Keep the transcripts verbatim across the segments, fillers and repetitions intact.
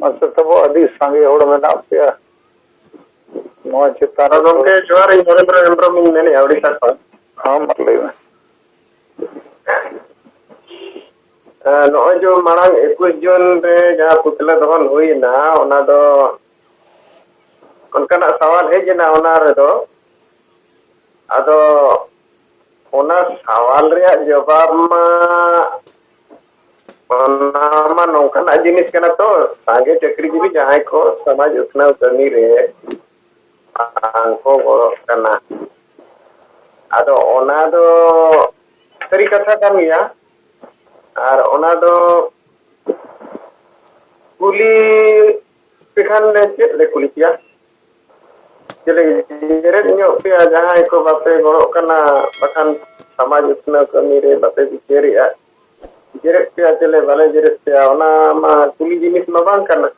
ᱢᱟᱥᱮ ᱛᱟᱵᱚ, ᱟᱹᱰᱤ ᱥᱟᱸᱜᱮ ᱦᱚᱲ ᱢᱮᱱᱟᱜ ᱯᱮᱭᱟ ᱱᱚᱣᱟ ᱪᱮᱛᱟᱱ ᱨᱮ᱾ ᱜᱚᱢᱠᱮ, ᱡᱚᱦᱟᱨ, ᱤᱧ ᱱᱚᱨᱮᱱᱫᱨᱚ ᱦᱮᱢᱵᱨᱚᱢ ᱤᱧ ᱢᱮᱱᱮᱫᱼᱟ, ᱳᱰᱤᱥᱟ ᱠᱷᱚᱱ᱾ ᱦᱚᱸ, ᱢᱟ ᱞᱟᱹᱭ ᱢᱮ᱾ ᱮ, ᱱᱚᱜᱼᱚᱭ ᱡᱮ ᱢᱟᱲᱟᱝ ᱮᱠᱩᱥ ᱡᱩᱱ ᱨᱮ ᱡᱟᱦᱟᱸ ᱯᱩᱛᱞᱟᱹ ᱫᱚᱦᱚᱱ ᱦᱩᱭᱮᱱᱟ, ᱚᱱᱟ ᱫᱚ ᱚᱱᱠᱟᱱᱟᱜ ᱥᱟᱣᱟᱞ ᱦᱮᱡ ᱮᱱᱟ ᱚᱱᱟ ᱨᱮᱫᱚ᱾ ᱟᱫᱚ ᱚᱱᱟ ᱥᱟᱣᱟᱞ ᱨᱮᱭᱟᱜ ᱡᱚᱵᱟᱵ ᱢᱟ, ᱚᱱᱟ ᱢᱟ ᱱᱚᱝᱠᱟᱱᱟᱜ ᱡᱤᱱᱤᱥ ᱠᱟᱱᱟ ᱛᱚ, ᱥᱟᱸᱜᱮ ᱪᱟᱹᱠᱨᱤᱡᱤᱵᱤ ᱡᱟᱦᱟᱸᱭ ᱠᱚ ᱥᱚᱢᱟᱡᱽ ᱩᱛᱱᱟᱹᱣ ᱠᱟᱹᱢᱤ ᱨᱮ ᱵᱟᱝ ᱠᱚ ᱜᱚᱲᱚᱜ ᱠᱟᱱᱟ᱾ ᱟᱫᱚ ᱚᱱᱟ ᱫᱚ ᱥᱟᱹᱨᱤ ᱠᱟᱛᱷᱟ ᱠᱟᱱ ᱜᱮᱭᱟ᱾ ᱟᱨ ᱚᱱᱟ ᱫᱚ ᱠᱩᱞᱤ ᱯᱮ ᱠᱷᱟᱱ ᱞᱮ ᱪᱮᱫ ᱞᱮ ᱠᱩᱞᱤ ᱯᱮᱭᱟ? ᱪᱮᱫ ᱞᱮ ᱡᱮᱨᱮᱫ ᱧᱚᱜ ᱯᱮᱭᱟ, ᱡᱟᱦᱟᱸᱭ ᱠᱚ ᱵᱟᱯᱮ ᱜᱚᱲᱚᱜ ᱠᱟᱱᱟ, ᱵᱟᱠᱷᱟᱱ ᱥᱚᱢᱟᱡᱽ ᱩᱛᱱᱟᱹᱣ ᱠᱟᱹᱢᱤ ᱨᱮ ᱵᱟᱯᱮ ᱵᱤᱪᱟᱹᱨᱮᱜᱼᱟ? ᱡᱮᱨᱮᱫ ᱯᱮᱭᱟ ᱪᱮᱫ ᱞᱮ ᱵᱟᱞᱮ ᱡᱮᱨᱮᱫ ᱯᱮᱭᱟ, ᱚᱱᱟ ᱢᱟ ᱠᱩᱞᱤ ᱡᱤᱱᱤᱥ ᱢᱟ ᱵᱟᱝ ᱠᱟᱱᱟ᱾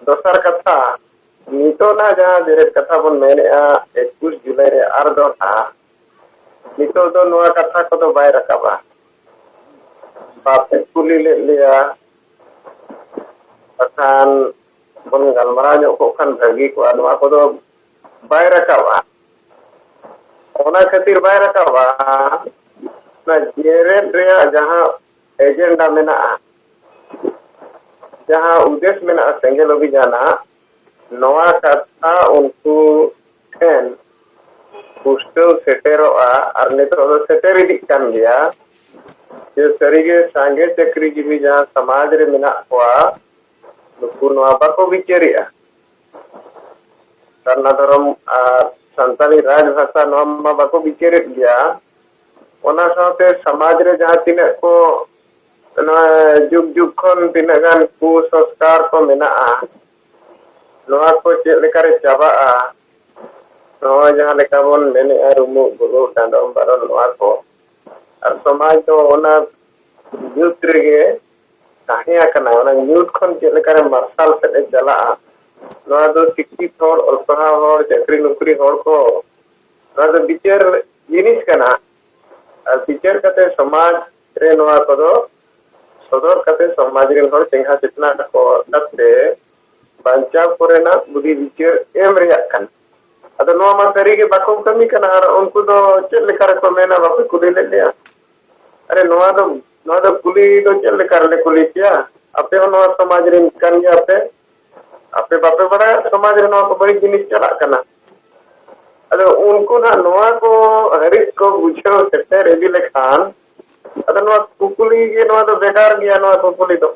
ᱫᱚᱥᱟᱨ ᱠᱟᱛᱷᱟ, ᱱᱤᱛᱚᱜ ᱱᱟᱜ ᱡᱟᱦᱟᱸ ᱡᱮᱨᱮᱫ ᱠᱟᱛᱷᱟ ᱵᱚᱱ ᱢᱮᱱᱮᱜᱼᱟ, ᱮᱠᱩᱥ ᱡᱩᱞᱟᱭ ᱨᱮ ᱟᱨ ᱫᱚᱦᱲᱟ, ᱱᱤᱛᱚᱜ ᱫᱚ ᱱᱚᱣᱟ ᱠᱟᱛᱷᱟ ᱠᱚᱫᱚ ᱵᱟᱭ ᱨᱟᱠᱟᱵᱼᱟ᱾ ᱵᱟᱯᱮ ᱠᱩᱞᱤ ᱞᱮᱫ ᱞᱮᱭᱟ, ᱵᱟᱠᱷᱟᱱ ᱵᱚᱱ ᱜᱟᱞᱢᱟᱨᱟᱣ ᱧᱚᱜ ᱠᱚᱜ ᱠᱷᱟᱱ ᱵᱷᱟᱹᱜᱤ ᱠᱚᱜᱼᱟ᱾ ᱱᱚᱣᱟ ᱠᱚᱫᱚ ᱵᱟᱭ ᱨᱟᱠᱟᱵᱼᱟ᱾ ᱚᱱᱟ ᱠᱷᱟᱹᱛᱤᱨ ᱵᱟᱭ ᱨᱟᱠᱟᱵᱼᱟ, ᱚᱱᱟ ᱡᱮᱨᱮᱫ ᱨᱮᱭᱟᱜ ᱡᱟᱦᱟᱸ ᱮᱡᱮᱱᱰᱟ ᱢᱮᱱᱟᱜᱼᱟ, ᱡᱟᱦᱟᱸ ᱩᱫᱮᱥ ᱢᱮᱱᱟᱜᱼᱟ ᱥᱮᱸᱜᱮᱞ ᱚᱵᱷᱤᱡᱟᱱᱟᱜ, ᱱᱚᱣᱟ ᱠᱟᱛᱷᱟ ᱩᱱᱠᱩ ᱴᱷᱮᱱ ᱯᱩᱥᱴᱟᱹᱣ ᱥᱮᱴᱮᱨᱚᱜᱼᱟ᱾ ᱟᱨ ᱱᱤᱛᱚᱜ ᱫᱚ ᱥᱮᱴᱮᱨ ᱤᱫᱤᱜ ᱠᱟᱱ ᱜᱮᱭᱟ ᱡᱮ ᱥᱟᱹᱨᱤᱜᱮ ᱥᱟᱸᱜᱮ ᱪᱟᱹᱠᱨᱤᱡᱤᱵᱤ ᱡᱟᱦᱟᱸ ᱥᱚᱢᱟᱡᱽ ᱨᱮ ᱢᱮᱱᱟᱜ ᱠᱚᱣᱟ, ᱱᱩᱠᱩ ᱱᱚᱣᱟ ᱵᱟᱠᱚ ᱵᱤᱪᱟᱹᱨᱮᱜᱼᱟ᱾ ᱥᱟᱨᱱᱟ ᱫᱷᱚᱨᱚᱢ ᱟᱨ ᱥᱟᱱᱛᱟᱲᱤ ᱨᱟᱡᱽ ᱵᱷᱟᱥᱟ ᱱᱚᱣᱟ ᱢᱟ ᱵᱟᱠᱚ ᱵᱤᱪᱟᱹᱨᱮᱫ ᱜᱮᱭᱟ᱾ ᱚᱱᱟ ᱥᱟᱶᱛᱮ ᱥᱚᱢᱟᱡᱽ ᱨᱮ ᱡᱟᱦᱟᱸ ᱛᱤᱱᱟᱹᱜ ᱠᱚ, ᱱᱚᱣᱟ ᱡᱩᱜᱽ ᱡᱩᱜᱽ ᱠᱷᱚᱱ ᱛᱤᱱᱟᱹᱜ ᱜᱟᱱ ᱠᱩᱥᱚᱝᱥᱠᱟᱨ ᱠᱚ ᱢᱮᱱᱟᱜᱼᱟ, ᱱᱚᱣᱟ ᱠᱚ ᱪᱮᱫ ᱞᱮᱠᱟᱨᱮ ᱪᱟᱵᱟᱜᱼᱟ? ᱱᱚᱜᱼᱚᱭ ᱡᱟᱦᱟᱸ ᱞᱮᱠᱟ ᱵᱚᱱ ᱢᱮᱱᱮᱜᱼᱟ, ᱨᱩᱢᱩᱜ ᱵᱩᱞᱩᱜ ᱰᱟᱸᱰᱚᱢ ᱵᱟᱨᱚᱱ, ᱱᱚᱣᱟ ᱠᱚ᱾ ᱟᱨ ᱥᱚᱢᱟᱡᱽ ᱫᱚ ᱚᱱᱟ ᱧᱩᱛ ᱨᱮᱜᱮ ᱛᱟᱦᱮᱸ ᱟᱠᱟᱱᱟ᱾ ᱚᱱᱟ ᱧᱩᱛ ᱠᱷᱚᱱ ᱪᱮᱫ ᱞᱮᱠᱟᱨᱮ ᱢᱟᱨᱥᱟᱞ ᱥᱮᱫ ᱮ ᱪᱟᱞᱟᱜᱼᱟ, ᱱᱚᱣᱟ ᱫᱚ ᱥᱤᱠᱠᱷᱤᱛ ᱦᱚᱲ, ᱚᱞ ᱯᱟᱲᱦᱟᱣ ᱦᱚᱲ, ᱪᱟᱹᱠᱨᱤ ᱱᱚᱠᱨᱤ ᱦᱚᱲ ᱠᱚ, ᱱᱚᱣᱟ ᱫᱚ ᱵᱤᱪᱟᱹᱨ ᱡᱤᱱᱤᱥ ᱠᱟᱱᱟ᱾ ᱟᱨ ᱵᱤᱪᱟᱹᱨ ᱠᱟᱛᱮ ᱥᱚᱢᱟᱡᱽ ᱨᱮ ᱱᱚᱣᱟ ᱠᱚᱫᱚ ᱥᱚᱫᱚᱨ ᱠᱟᱛᱮ ᱥᱚᱢᱟᱡᱽ ᱨᱮᱱ ᱦᱚᱲ ᱪᱮᱸᱜᱷᱟ ᱪᱮᱛᱱᱟ ᱠᱚ ᱠᱟᱛᱮ ᱵᱟᱧᱪᱟᱣ ᱠᱚᱨᱮᱱᱟᱜ ᱵᱩᱫᱷᱤ ᱵᱤᱪᱟᱹᱨ ᱮᱢ ᱨᱮᱭᱟᱜ ᱠᱟᱱᱟ᱾ ᱟᱫᱚ ᱱᱚᱣᱟ ᱢᱟ ᱥᱟᱹᱨᱤ ᱜᱮ ᱵᱟᱠᱚ ᱠᱟᱹᱢᱤ ᱠᱟᱱᱟ, ᱟᱨ ᱩᱱᱠᱩ ᱫᱚ ᱪᱮᱫ ᱞᱮᱠᱟ ᱨᱮᱠᱚ ᱢᱮᱱᱟ, ᱵᱟᱯᱮ ᱠᱩᱞᱤ ᱞᱮᱫ ᱞᱮᱭᱟ? ᱟᱨᱮ, ᱱᱚᱣᱟ ᱫᱚ, ᱱᱚᱣᱟ ᱫᱚ ᱠᱩᱞᱤ ᱫᱚ ᱪᱮᱫ ᱞᱮᱠᱟ ᱨᱮᱞᱮ ᱠᱩᱞᱤ ᱯᱮᱭᱟ? ᱟᱯᱮ ᱦᱚᱸ ᱱᱚᱣᱟ ᱥᱚᱢᱟᱡᱽ ᱨᱮᱱ ᱠᱟᱱ ᱜᱮᱭᱟ ᱯᱮ, ᱟᱯᱮ ᱵᱟᱯᱮ ᱵᱟᱲᱟᱭᱟ ᱥᱚᱢᱟᱡᱽ ᱨᱮ ᱱᱚᱣᱟ ᱠᱚ ᱵᱟᱹᱲᱤᱡ ᱡᱤᱱᱤᱥ ᱪᱟᱞᱟᱜ ᱠᱟᱱᱟ? ᱟᱫᱚ ᱩᱱᱠᱩ ᱱᱟᱜ ᱱᱚᱣᱟ ᱠᱚ ᱦᱟᱹᱨᱤᱡ ᱠᱚ ᱵᱩᱡᱷᱟᱹᱣ ᱥᱮᱴᱮᱨ ᱤᱫᱤ ᱞᱮᱠᱷᱟᱱ, ᱟᱫᱚ ᱱᱚᱣᱟ ᱠᱩᱠᱞᱤ ᱜᱮ, ᱱᱚᱣᱟ ᱫᱚ ᱵᱷᱮᱜᱟᱨ ᱜᱮᱭᱟ, ᱱᱚᱣᱟ ᱠᱩᱠᱞᱤ ᱫᱚ᱾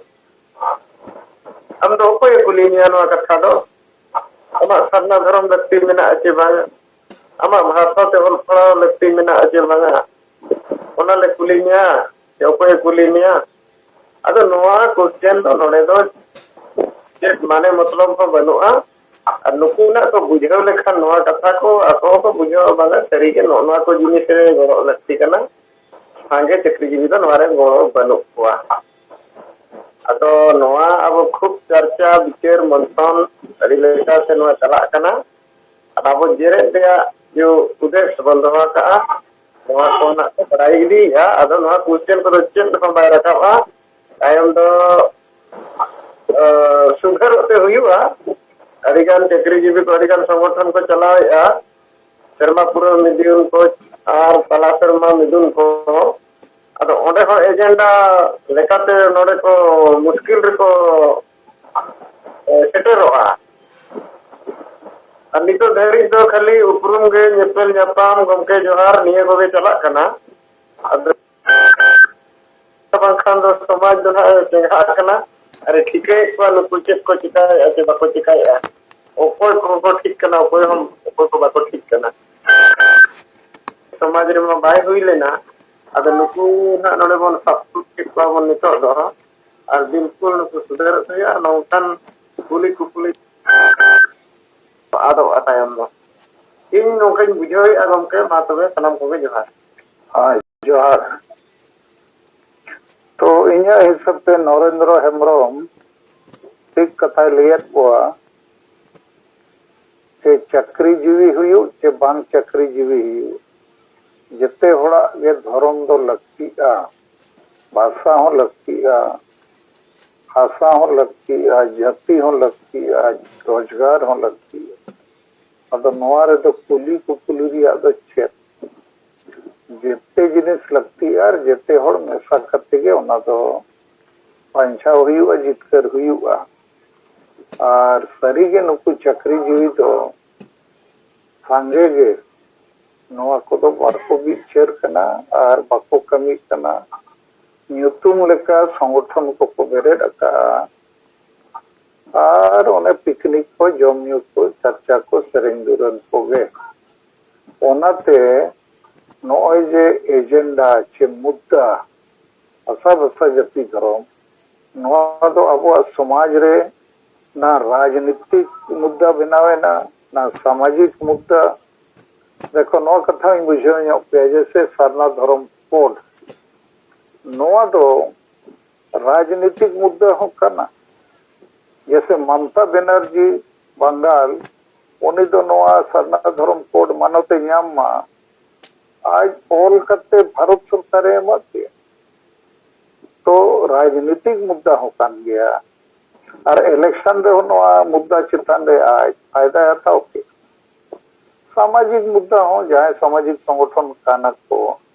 ᱟᱢ ᱫᱚ ᱚᱠᱚᱭᱮ ᱠᱩᱞᱤ ᱢᱮᱭᱟ ᱱᱚᱣᱟ ᱠᱟᱛᱷᱟ ᱫᱚ? ᱟᱢᱟᱜ ᱥᱟᱨᱱᱟ ᱫᱷᱚᱨᱚᱢ ᱞᱟᱹᱠᱛᱤ ᱢᱮᱱᱟᱜᱼᱟ ᱪᱮ ᱵᱟᱝᱟ? ᱟᱢᱟᱜ ᱵᱷᱟᱥᱟ ᱛᱮ ᱚᱞ ᱯᱟᱲᱦᱟᱣ ᱞᱟᱹᱠᱛᱤ ᱢᱮᱱᱟᱜᱼᱟ ᱪᱮ ᱵᱟᱝᱟ? ᱚᱱᱟ ᱞᱮ ᱠᱩᱞᱤ ᱢᱮᱭᱟ ᱥᱮ ᱚᱠᱚᱭᱮ ᱠᱩᱞᱤ ᱢᱮᱭᱟ? ᱟᱫᱚ ᱱᱚᱣᱟ ᱠᱚᱥᱪᱮᱱ ᱫᱚ ᱱᱚᱰᱮ ᱫᱚ ᱪᱮᱫ ᱢᱟᱱᱮ ᱢᱚᱛᱞᱚᱵ ᱦᱚᱸ ᱵᱟᱹᱱᱩᱜᱼᱟ᱾ ᱟᱨ ᱱᱩᱠᱩᱱᱟᱜ ᱠᱚ ᱵᱩᱡᱷᱟᱹᱣ ᱞᱮᱠᱷᱟᱱ ᱱᱚᱣᱟ ᱠᱟᱛᱷᱟ ᱠᱚ ᱟᱠᱚ ᱦᱚᱸᱠᱚ ᱵᱩᱡᱷᱟᱹᱣᱟ, ᱵᱟᱝᱟ ᱥᱟᱹᱨᱤᱜᱮ ᱱᱚᱜᱼᱚ ᱱᱚᱣᱟ ᱠᱚ ᱡᱤᱱᱤᱥ ᱨᱮ ᱜᱚᱲᱚ ᱞᱟᱹᱠᱛᱤ ᱠᱟᱱᱟ᱾ ᱥᱟᱸᱜᱮ ᱪᱟᱹᱠᱨᱤᱡᱤᱵᱤ ᱫᱚ ᱱᱚᱣᱟ ᱨᱮ ᱜᱚᱲᱚ ᱵᱟᱹᱱᱩᱜ ᱠᱚᱣᱟ᱾ ᱟᱫᱚ ᱱᱚᱣᱟ ᱟᱵᱚ ᱠᱷᱩᱵ ᱪᱟᱨᱪᱟ, ᱵᱤᱪᱟᱹᱨ, ᱢᱚᱱᱛᱷᱚᱱ ᱟᱹᱰᱤ ᱞᱮᱠᱟᱛᱮ ᱱᱚᱣᱟ ᱪᱟᱞᱟᱜ ᱠᱟᱱᱟ᱾ ᱟᱨ ᱟᱵᱚ ᱡᱮᱨᱮᱫ ᱨᱮᱭᱟᱜ ᱡᱮ ᱩᱫᱮᱥ ᱵᱚᱱ ᱫᱚᱦᱚ ᱟᱠᱟᱫᱼᱟ, ᱱᱚᱣᱟ ᱠᱚ ᱱᱟᱜ ᱠᱚ ᱵᱟᱲᱟᱭ ᱤᱫᱤᱭᱮᱫᱼᱟ᱾ ᱟᱫᱚ ᱱᱚᱣᱟ ᱠᱚᱥᱪᱮᱱ ᱠᱚᱫᱚ ᱪᱮᱫ ᱦᱚᱸ ᱵᱟᱭ ᱨᱟᱠᱟᱵᱼᱟ᱾ ᱛᱟᱭᱚᱢ ᱫᱚ, ᱟᱸ, ᱥᱩᱫᱷᱟᱹᱨᱚᱜ ᱛᱮ ᱦᱩᱭᱩᱜᱼᱟ᱾ ᱟᱹᱰᱤᱜᱟᱱ ᱪᱟᱹᱠᱨᱤᱡᱤᱵᱤ ᱠᱚ ᱟᱹᱰᱤᱜᱟᱱ ᱥᱚᱝᱜᱚᱴᱷᱚᱱ ᱠᱚ ᱪᱟᱞᱟᱣᱮᱫᱼᱟ, ᱥᱮᱨᱢᱟ ᱯᱩᱨᱟᱹᱣ ᱢᱤᱫᱩᱱ ᱠᱚ ᱟᱨ ᱛᱟᱞᱟ ᱥᱮᱨᱢᱟ ᱢᱤᱫᱩᱱ ᱠᱚ᱾ ᱟᱫᱚ ᱚᱸᱰᱮ ᱦᱚᱸ ᱮᱡᱮᱱᱰᱟ ᱞᱮᱠᱟᱛᱮ ᱱᱚᱰᱮ ᱠᱚ ᱢᱩᱥᱠᱤᱞ ᱨᱮᱠᱚ, ᱮ, ᱥᱮᱴᱮᱨᱚᱜᱼᱟ᱾ ᱟᱨ ᱱᱤᱛᱚᱜ ᱫᱷᱟᱹᱨᱤᱡ ᱫᱚ ᱠᱷᱟᱹᱞᱤ ᱩᱯᱨᱩᱢ ᱜᱮ, ᱧᱮᱯᱮᱞ ᱧᱟᱯᱟᱢ, ᱜᱚᱢᱠᱮ ᱡᱚᱦᱟᱨ, ᱱᱤᱭᱟᱹ ᱠᱚᱜᱮ ᱪᱟᱞᱟᱜ ᱠᱟᱱᱟ᱾ ᱟᱫᱚ ᱵᱟᱝᱠᱷᱟᱱ ᱫᱚ ᱥᱚᱢᱟᱡᱽ ᱫᱚ ᱱᱟᱦᱟᱜ ᱪᱮᱸᱜᱷᱟᱜ ᱠᱟᱱᱟ᱾ ᱟᱨ ᱴᱷᱤᱠᱟᱹᱭᱮᱫ ᱠᱚᱣᱟ ᱱᱩᱠᱩ ᱪᱮᱫ ᱠᱚ ᱪᱤᱠᱟᱹᱭᱮᱫᱼᱟ ᱥᱮ ᱵᱟᱠᱚ ᱪᱤᱠᱟᱹᱭᱮᱫᱼᱟ, ᱚᱠᱚᱭ ᱠᱚᱠᱚ ᱴᱷᱤᱠ ᱠᱟᱱᱟ, ᱚᱠᱚᱭ ᱦᱚᱸ, ᱚᱠᱚᱭ ᱠᱚ ᱵᱟᱠᱚ ᱴᱷᱤᱠ ᱠᱟᱱᱟ᱾ ᱥᱚᱢᱟᱡᱽ ᱨᱮᱢᱟ ᱵᱟᱭ ᱦᱩᱭ ᱞᱮᱱᱟ᱾ ᱟᱫᱚ ᱱᱩᱠᱩ ᱱᱟᱦᱟᱜ ᱱᱚᱰᱮ ᱵᱚᱱ ᱥᱟᱵ ᱛᱩᱫ ᱠᱮᱫ ᱠᱚᱣᱟ ᱵᱚᱱ ᱱᱤᱛᱚᱜ ᱫᱚ, ᱟᱨ ᱵᱤᱞᱠᱩᱞ ᱱᱩᱠᱩ ᱥᱩᱫᱷᱟᱹᱨᱚᱜ ᱦᱩᱭᱩᱜᱼᱟ᱾ ᱱᱚᱝᱠᱟᱱ ᱠᱩᱞᱤ ᱠᱩᱯᱞᱤ ᱟᱫᱚᱜᱼᱟ ᱛᱟᱭᱚᱢ ᱫᱚ᱾ ᱤᱧ ᱱᱚᱝᱠᱟᱧ ᱵᱩᱡᱷᱟᱹᱣᱮᱫᱼᱟ ᱜᱚᱢᱠᱮ, ᱢᱟ ᱛᱚᱵᱮ ᱥᱟᱱᱟᱢ ᱠᱚᱜᱮ ᱡᱚᱦᱟᱨ᱾ ᱦᱳᱭ, ᱡᱚᱦᱟᱨ᱾ ᱛᱚ, ᱤᱧᱟᱹᱜ ᱦᱤᱥᱟᱹᱵ ᱛᱮ ᱱᱚᱨᱮᱱᱫᱨᱚ ᱦᱮᱢᱵᱨᱚᱢ ᱴᱷᱤᱠ ᱠᱟᱛᱷᱟᱭ ᱞᱟᱹᱭᱟᱫ ᱠᱚᱣᱟ ᱡᱮ ᱪᱟᱹᱠᱨᱤ ᱡᱤᱣᱤ ᱦᱩᱭᱩᱜ ᱪᱮ ᱵᱟᱝ ᱪᱟᱹᱠᱨᱤ ᱡᱤᱣᱤ ᱦᱩᱭᱩᱜ, ᱡᱮᱛᱮ ᱦᱚᱲᱟᱜ ᱜᱮ ᱫᱷᱚᱨᱚᱢ ᱫᱚ ᱞᱟᱹᱠᱛᱤᱜᱼᱟ᱾ ᱵᱷᱟᱥᱟ ᱦᱚᱸ ᱞᱟᱹᱠᱛᱤᱜᱼᱟ, ᱦᱟᱥᱟ ᱦᱚᱸ ᱞᱟᱹᱠᱛᱤᱜᱼᱟ, ᱡᱟᱹᱛᱤ ᱦᱚᱸ ᱞᱟᱹᱠᱛᱤᱜᱼᱟ, ᱨᱳᱡᱽᱜᱟᱨ ᱦᱚᱸ ᱞᱟᱹᱠᱛᱤᱜᱼᱟ᱾ ᱟᱫᱚ ᱱᱚᱣᱟ ᱨᱮᱫᱚ ᱠᱩᱞᱤ ᱠᱩᱯᱩᱞᱤ ᱨᱮᱭᱟᱜ ᱫᱚ ᱪᱮᱫ? ᱡᱮᱛᱮ ᱡᱤᱱᱤᱥ ᱞᱟᱹᱠᱛᱤᱜᱼᱟ ᱟᱨ ᱡᱮᱛᱮ ᱦᱚᱲ ᱢᱮᱥᱟ ᱠᱟᱛᱮ ᱜᱮ ᱚᱱᱟ ᱫᱚ ᱵᱟᱧᱪᱟᱣ ᱦᱩᱭᱩᱜᱼᱟ, ᱡᱤᱛᱠᱟᱹᱨ ᱦᱩᱭᱩᱜᱼᱟ᱾ ᱟᱨ ᱥᱟᱹᱨᱤᱜᱮ ᱱᱩᱠᱩ ᱪᱟᱹᱠᱨᱤ ᱡᱤᱣᱤ ᱫᱚ ᱥᱟᱸᱜᱮ ᱜᱮ ᱱᱚᱣᱟ ᱠᱚᱫᱚ ᱵᱟᱠᱚ ᱵᱤᱪᱟᱹᱨ ᱠᱟᱱᱟ ᱟᱨ ᱵᱟᱠᱚ ᱠᱟᱹᱢᱤ ᱠᱟᱱᱟ᱾ ᱧᱩᱛᱩᱢ ᱞᱮᱠᱟ ᱥᱚᱝᱜᱚᱴᱷᱚᱱ ᱠᱚᱠᱚ ᱵᱮᱨᱮᱫ ᱟᱠᱟᱫᱼᱟ ᱟᱨ ᱚᱱᱮ ᱯᱤᱠᱱᱤᱠ ᱠᱚ, ᱡᱚᱢ ᱧᱩ ᱠᱚ, ᱪᱟᱨᱪᱟ ᱠᱚ, ᱥᱮᱨᱮᱧ ᱫᱩᱨᱟᱹᱝ ᱠᱚᱜᱮ᱾ ᱚᱱᱟᱛᱮ ᱱᱚᱜᱼᱚᱭ ᱡᱮ ᱮᱡᱮᱱᱰᱟ ᱪᱮ ᱢᱩᱫᱽᱫᱟ ᱦᱟᱥᱟ ᱵᱷᱟᱥᱟ ᱡᱟᱹᱛᱤ ᱫᱷᱚᱨᱚᱢ, ᱱᱚᱣᱟ ᱫᱚ ᱟᱵᱚᱣᱟᱜ ᱥᱚᱢᱟᱡᱽ ᱨᱮ ᱱᱟ ᱨᱟᱡᱽᱱᱤᱛᱤᱠ ᱢᱩᱫᱽᱫᱟ ᱵᱮᱱᱟᱣᱮᱱᱟ, ᱱᱟ ᱥᱟᱢᱟᱡᱤᱠ ᱢᱩᱫᱽᱫᱟ᱾ ᱫᱮᱠᱷᱚ, ᱱᱚᱣᱟ ᱠᱟᱛᱷᱟ ᱦᱚᱸᱧ ᱵᱩᱡᱷᱟᱹᱣ ᱧᱚᱜ ᱯᱮᱭᱟ ᱡᱮ ᱥᱮ ᱥᱟᱨᱱᱟ ᱫᱷᱚᱨᱚᱢ ᱠᱳᱰ, ᱱᱚᱣᱟ ᱫᱚ ᱨᱟᱡᱽᱱᱤᱛᱤᱠ ᱢᱩᱫᱽᱫᱟ ᱦᱚᱸ ᱠᱟᱱᱟ᱾ ᱡᱮᱥᱮ ᱢᱚᱢᱚᱛᱟ ᱵᱮᱱᱟᱨᱡᱤ, ᱵᱟᱝᱜᱟᱞ, ᱩᱱᱤ ᱫᱚ ᱱᱚᱣᱟ ᱥᱟᱨᱱᱟ ᱫᱷᱚᱨᱚᱢ ᱠᱳᱰ ᱢᱟᱱᱚᱛ ᱮ ᱧᱟᱢ ᱢᱟ, ᱟᱡ ᱚᱞ ᱠᱟᱛᱮ ᱵᱷᱟᱨᱚᱛ ᱥᱚᱨᱠᱟᱨᱮ ᱮᱢᱟᱫ ᱯᱮᱭᱟ᱾ ᱛᱚ ᱨᱟᱡᱽᱱᱤᱛᱤᱠ ᱢᱩᱫᱽᱫᱟ ᱦᱚᱸ ᱠᱟᱱ ᱜᱮᱭᱟ᱾ ᱟᱨ ᱤᱞᱮᱠᱥᱚᱱ ᱨᱮᱦᱚᱸ ᱱᱚᱣᱟ ᱢᱩᱫᱽᱫᱟ ᱪᱮᱛᱟᱱ ᱨᱮ ᱟᱡ ᱯᱷᱟᱭᱫᱟᱭ ᱦᱟᱛᱟᱣ ᱠᱮᱫ᱾ ᱥᱟᱢᱟᱡᱤᱠ ᱢᱩᱫᱽᱫᱟ ᱦᱚᱸ, ᱡᱟᱦᱟᱸᱭ ᱥᱟᱢᱟᱡᱤᱠ ᱥᱚᱝᱜᱚᱴᱷᱚᱱ ᱠᱟᱱᱟ ᱠᱚ,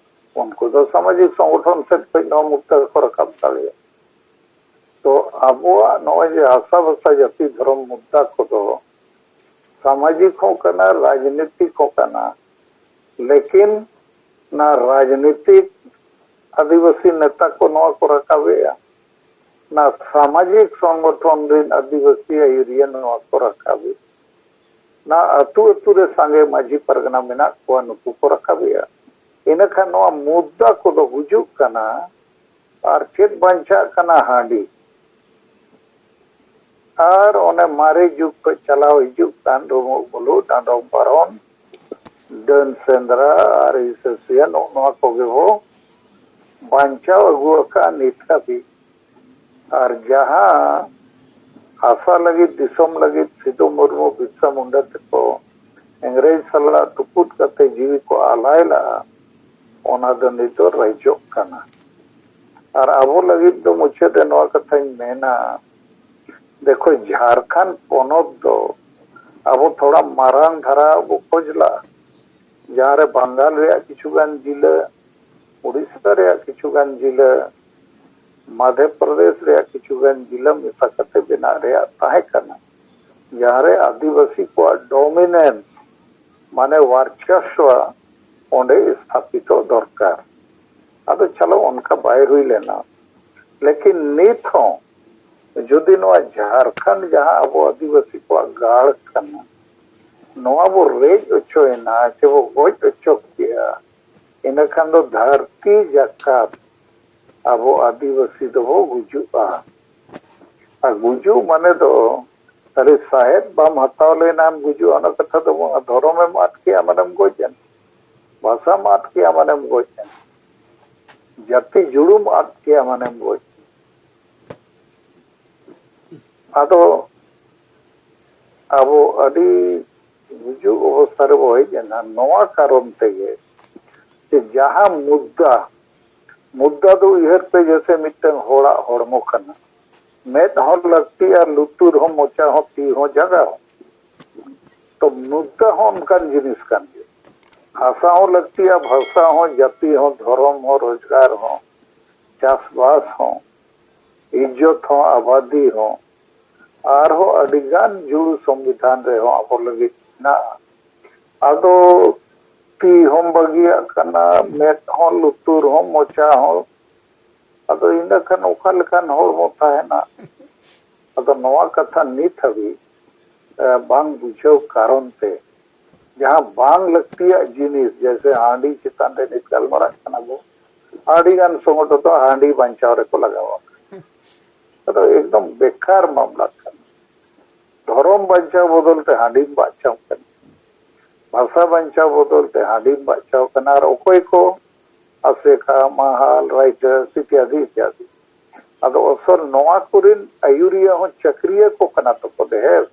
ᱩᱱᱠᱩ ᱫᱚ ᱥᱟᱢᱟᱡᱤᱠ ᱥᱚᱝᱜᱚᱴᱷᱚᱱ ᱥᱮᱫ ᱠᱷᱚᱱ ᱱᱚᱣᱟ ᱢᱩᱫᱽᱫᱟ ᱠᱚ ᱨᱟᱠᱟᱵ ᱫᱟᱲᱮᱭᱟᱜᱼᱟ᱾ ᱛᱚ ᱟᱵᱚᱣᱟᱜ ᱱᱚᱜᱼᱚᱭ ᱡᱮ ᱦᱟᱥᱟ ᱵᱷᱟᱥᱟ ᱡᱟᱹᱛᱤ ᱫᱷᱚᱨᱚᱢ ᱢᱩᱫᱽᱫᱟ ᱠᱚᱫᱚ ᱥᱟᱢᱟᱡᱤᱠ ᱦᱚᱸ ᱠᱟᱱᱟ, ᱨᱟᱡᱽᱱᱤᱛᱤᱠ ᱦᱚᱸ ᱠᱟᱱᱟ, ᱞᱮᱠᱤᱱ ᱚᱱᱟ ᱨᱟᱡᱽᱱᱤᱛᱤᱠ ᱟᱹᱫᱤᱵᱟᱹᱥᱤ ᱱᱮᱛᱟ ᱠᱚ ᱱᱚᱣᱟ ᱠᱚ ᱨᱟᱠᱟᱵᱮᱜᱼᱟ, ᱚᱱᱟ ᱥᱟᱢᱟᱡᱤᱠ ᱥᱚᱝᱜᱚᱴᱷᱚᱱ ᱨᱮᱱ ᱟᱹᱫᱤᱵᱟᱹᱥᱤ ᱟᱹᱭᱩᱨᱤᱭᱟᱹ ᱱᱚᱣᱟ ᱠᱚ ᱨᱟᱠᱟᱵᱮᱜᱼᱟ, ᱚᱱᱟ ᱟᱹᱛᱩ ᱟᱹᱛᱩ ᱨᱮ ᱥᱟᱸᱜᱮ ᱢᱟᱹᱡᱷᱤ ᱯᱟᱨᱜᱟᱱᱟ ᱢᱮᱱᱟᱜ ᱠᱚᱣᱟ, ᱱᱩᱠᱩ ᱠᱚ ᱨᱟᱠᱟᱵᱮᱜᱼᱟ᱾ ᱤᱱᱟᱹᱠᱷᱟᱱ ᱱᱚᱣᱟ ᱢᱩᱫᱽᱫᱟ ᱠᱚᱫᱚ ᱦᱩᱡᱩᱜ ᱠᱟᱱᱟ ᱟᱨ ᱪᱮᱫ ᱵᱟᱧᱪᱟᱜ ᱠᱟᱱᱟ? ᱦᱟᱺᱰᱤ᱾ ᱟᱨ ᱚᱱᱮ ᱢᱟᱨᱮ ᱡᱩᱜᱽ ᱠᱷᱚᱱ ᱪᱟᱞᱟᱣ ᱦᱤᱡᱩᱜ ᱠᱟᱱ ᱨᱩᱢᱩᱜ ᱵᱩᱞᱩᱜ, ᱰᱟᱸᱰᱚᱢ ᱵᱟᱨᱚᱱ, ᱰᱟᱹᱱ ᱥᱮᱸᱫᱽᱨᱟ ᱟᱨ ᱦᱤᱥᱟᱹ ᱥᱩᱭᱟᱹ, ᱱᱚᱜᱼᱚ ᱱᱚᱣᱟ ᱠᱚᱜᱮ ᱵᱚ ᱵᱟᱧᱪᱟᱣ ᱟᱹᱜᱩ ᱟᱠᱟᱫᱼᱟ ᱱᱤᱛ ᱦᱟᱹᱵᱤᱡ᱾ ᱟᱨ ᱡᱟᱦᱟᱸ ᱦᱟᱥᱟ ᱞᱟᱹᱜᱤᱫ, ᱫᱤᱥᱚᱢ ᱞᱟᱹᱜᱤᱫ ᱥᱤᱫᱩ ᱢᱩᱨᱢᱩ, ᱵᱤᱨᱥᱟ ᱢᱩᱱᱰᱟ ᱛᱮᱠᱚ ᱤᱝᱨᱮᱡᱽ ᱥᱟᱞᱟᱜ ᱛᱩᱯᱩᱫ ᱠᱟᱛᱮ ᱡᱤᱣᱤ ᱠᱚ ᱟᱞᱟᱭ ᱞᱟᱜᱼᱟ, ᱚᱱᱟ ᱫᱚ ᱱᱤᱛ ᱫᱚ ᱨᱮᱡᱚᱜ ᱠᱟᱱᱟ᱾ ᱟᱨ ᱟᱵᱚ ᱞᱟᱹᱜᱤᱫ ᱫᱚ ᱢᱩᱪᱟᱹᱫ ᱨᱮ ᱱᱚᱣᱟ ᱠᱟᱛᱷᱟᱧ ᱢᱮᱱᱟ, ᱫᱮᱠᱷᱚ, ᱡᱷᱟᱲᱠᱷᱚᱸᱰ ᱯᱚᱱᱚᱛ ᱫᱚ ᱟᱵᱚ ᱛᱷᱚᱲᱟ ᱢᱟᱨᱟᱝ ᱫᱷᱟᱨᱟ ᱵᱚ ᱠᱷᱚᱡᱽ ᱞᱟᱜᱼᱟ, ᱡᱟᱦᱟᱸ ᱨᱮ ᱵᱟᱝᱜᱟᱞ ᱨᱮᱭᱟᱜ ᱠᱤᱪᱷᱩ ᱜᱟᱱ ᱡᱤᱞᱟᱹ, ᱩᱲᱤᱥᱥᱟ ᱨᱮᱭᱟᱜ ᱠᱤᱪᱷᱩ ᱜᱟᱱ ᱡᱤᱞᱟᱹ, ᱢᱚᱫᱷᱭᱚ ᱯᱨᱚᱫᱮᱥ ᱨᱮᱭᱟᱜ ᱠᱤᱪᱷᱩ ᱜᱟᱱ ᱡᱤᱞᱟᱹ ᱢᱮᱥᱟ ᱠᱟᱛᱮ ᱵᱮᱱᱟᱜ ᱨᱮᱭᱟᱜ ᱛᱟᱦᱮᱸ ᱠᱟᱱᱟ, ᱡᱟᱦᱟᱸ ᱨᱮ ᱟᱹᱫᱤᱵᱟᱹᱥᱤ ᱠᱚᱣᱟᱜ ᱰᱚᱢᱤᱱᱮᱱᱥ, ᱢᱟᱱᱮ ᱣᱟᱨᱪᱚᱥᱣᱟ, ᱚᱸᱰᱮ ᱥᱛᱷᱟᱯᱤᱛᱚᱜ ᱫᱚᱨᱠᱟᱨ᱾ ᱟᱫᱚ ᱪᱚᱞᱚ, ᱚᱱᱠᱟ ᱵᱟᱭ ᱦᱩᱭ ᱞᱮᱱᱟ᱾ ᱞᱮᱠᱤᱱ ᱱᱤᱛ ᱦᱚᱸ ᱡᱩᱫᱤ ᱱᱚᱣᱟ ᱡᱷᱟᱲᱠᱷᱚᱸᱰ, ᱡᱟᱦᱟᱸ ᱟᱵᱚ ᱟᱹᱫᱤᱵᱟᱹᱥᱤ ᱠᱚᱣᱟᱜ ᱜᱟᱲ ᱠᱟᱱᱟ, ᱱᱚᱣᱟ ᱵᱚ ᱨᱮᱡ ᱦᱚᱪᱚᱭᱮᱱᱟ ᱥᱮ ᱵᱚ ᱜᱚᱡ ᱦᱚᱪᱚ ᱠᱮᱜᱼᱟ, ᱤᱱᱟᱹ ᱠᱷᱟᱱ ᱫᱚ ᱫᱷᱟᱹᱨᱛᱤ ᱡᱟᱠᱟᱛ ᱟᱵᱚ ᱟᱹᱫᱤᱵᱟᱹᱥᱤ ᱫᱚᱵᱚ ᱜᱩᱡᱩᱜᱼᱟ᱾ ᱟᱨ ᱜᱩᱡᱩᱜ ᱢᱟᱱᱮ ᱫᱚ ᱠᱷᱟᱹᱞᱤ ᱥᱟᱦᱮᱫ ᱵᱟᱢ ᱦᱟᱛᱟᱣ ᱞᱮᱱᱟᱢ ᱜᱩᱡᱩᱜᱼᱟ, ᱚᱱᱟ ᱠᱟᱛᱷᱟ ᱫᱚ ᱵᱟᱝ᱾ ᱫᱷᱚᱨᱚᱢᱮᱢ ᱟᱫ ᱠᱮᱜᱼᱟ ᱢᱟᱱᱮᱢ ᱜᱚᱡ ᱮᱱ, ᱵᱷᱟᱥᱟᱢ ᱟᱫ ᱠᱮᱜᱼᱟ ᱢᱟᱱᱮᱢ ᱜᱚᱡ ᱮᱱ, ᱡᱟᱹᱛᱤ ᱡᱩᱲᱩᱢ ᱟᱫ ᱠᱮᱜᱼᱟ ᱢᱟᱱᱮᱢ ᱜᱚᱡ ᱮᱱ᱾ ᱟᱫᱚ ᱟᱵᱚ ᱟᱹᱰᱤ ᱜᱩᱡᱩᱜ ᱚᱵᱚᱥᱛᱷᱟ ᱨᱮᱵᱚ ᱦᱮᱡ ᱮᱱᱟ ᱱᱚᱣᱟ ᱠᱟᱨᱚᱱ ᱛᱮᱜᱮ, ᱡᱮ ᱡᱟᱦᱟᱸ ᱢᱩᱫᱽᱫᱟ, ᱢᱩᱫᱽᱫᱟ ᱫᱚ ᱩᱭᱦᱟᱹᱨ ᱯᱮ ᱡᱮᱭᱥᱮ ᱢᱤᱫᱴᱟᱝ ᱦᱚᱲᱟᱜ ᱦᱚᱲᱢᱚ ᱠᱟᱱᱟ, ᱢᱮᱫ ᱦᱚᱸ ᱞᱟᱹᱠᱛᱤᱜᱼᱟ, ᱞᱩᱛᱩᱨ ᱦᱚᱸ, ᱢᱚᱪᱟ ᱦᱚᱸ, ᱛᱤ ᱦᱚᱸ, ᱡᱟᱸᱜᱟ ᱦᱚᱸ᱾ ᱛᱚ ᱢᱩᱫᱽᱫᱟ ᱦᱚᱸ ᱚᱱᱠᱟᱱ ᱡᱤᱱᱤᱥ ᱠᱟᱱ ᱜᱮᱭᱟ᱾ ᱦᱟᱥᱟ ᱦᱚᱸ ᱞᱟᱹᱠᱛᱤᱜᱼᱟ, ᱵᱷᱟᱥᱟ ᱦᱚᱸ, ᱡᱟᱹᱛᱤ ᱦᱚᱸ, ᱫᱷᱚᱨᱚᱢ ᱦᱚᱸ, ᱨᱳᱡᱽᱜᱟᱨ ᱦᱚᱸ, ᱪᱟᱥᱵᱟᱥ ᱦᱚᱸ, ᱤᱡᱽᱡᱚᱛ ᱦᱚᱸ, ᱟᱵᱟᱫᱤ ᱦᱚᱸ, ᱟᱨᱦᱚᱸ ᱟᱹᱰᱤᱜᱟᱱ ᱡᱩᱲᱩ ᱥᱚᱝᱵᱤᱫᱷᱟᱱ ᱨᱮᱦᱚᱸ ᱟᱵᱚ ᱞᱟᱹᱜᱤᱫ ᱢᱮᱱᱟᱜᱼᱟ᱾ ᱟᱫᱚ ᱛᱤ ᱦᱚᱸᱢ ᱵᱟᱹᱜᱤᱭᱟᱜ ᱠᱟᱱᱟ, ᱢᱮᱫ ᱦᱚᱸ, ᱞᱩᱛᱩᱨ ᱦᱚᱸ, ᱢᱚᱪᱟ ᱦᱚᱸ, ᱟᱫᱚ ᱤᱱᱟᱹ ᱠᱷᱟᱱ ᱚᱠᱟ ᱞᱮᱠᱟᱱ ᱦᱚᱲᱢᱚ ᱛᱟᱦᱮᱱᱟ? ᱟᱫᱚ ᱱᱚᱣᱟ ᱠᱟᱛᱷᱟ ᱱᱤᱛ ᱦᱟᱹᱵᱤᱡ, ᱮ, ᱵᱟᱝ ᱵᱩᱡᱷᱟᱹᱣ ᱠᱟᱨᱚᱱ ᱛᱮ ᱡᱟᱦᱟᱸ ᱵᱟᱝ ᱞᱟᱹᱠᱛᱤᱭᱟᱜ ᱡᱤᱱᱤᱥ, ᱡᱮᱭᱥᱮ ᱦᱟᱺᱰᱤ ᱪᱮᱛᱟᱱ ᱨᱮ ᱱᱤᱛ ᱜᱟᱞᱢᱟᱨᱟᱜ ᱠᱟᱱᱟ ᱵᱚ, ᱟᱹᱰᱤ ᱜᱟᱱ ᱥᱚᱝᱜᱚᱴᱷᱚᱱ ᱫᱚ ᱦᱟᱺᱰᱤ ᱵᱟᱧᱪᱟᱣ ᱨᱮᱠᱚ ᱞᱟᱜᱟᱣ ᱟᱠᱟᱱᱟ᱾ ᱟᱫᱚ ᱮᱠᱫᱚᱢ ᱵᱮᱠᱟᱨ ᱢᱟᱢᱞᱟ ᱠᱟᱱᱟ᱾ ᱫᱷᱚᱨᱚᱢ ᱵᱟᱧᱪᱟᱣ ᱵᱚᱫᱚᱞ ᱛᱮ ᱦᱟᱺᱰᱤᱢ ᱵᱟᱧᱪᱟᱣ ᱠᱟᱱᱟ, ᱵᱷᱟᱥᱟ ᱵᱟᱧᱪᱟᱣ ᱵᱚᱫᱚᱞ ᱛᱮ ᱦᱟᱺᱰᱤᱢ ᱵᱟᱧᱪᱟᱣ ᱠᱟᱱᱟ᱾ ᱟᱨ ᱚᱠᱚᱭ ᱠᱚ ᱟᱥᱮᱠᱟ, ᱢᱟᱦᱟᱞ, ᱨᱟᱭᱴᱟᱨᱥ ᱤᱛᱭᱟᱫᱤ ᱤᱛᱭᱟᱫᱤ᱾ ᱟᱫᱚ ᱟᱥᱚᱞ ᱱᱚᱣᱟ ᱠᱚᱨᱮᱱ ᱟᱹᱭᱩᱨᱤᱭᱟᱹ ᱦᱚᱸ ᱪᱟᱹᱠᱨᱤᱭᱟᱹ ᱠᱚ ᱠᱟᱱᱟ ᱛᱚᱠᱚ ᱰᱷᱮᱨ᱾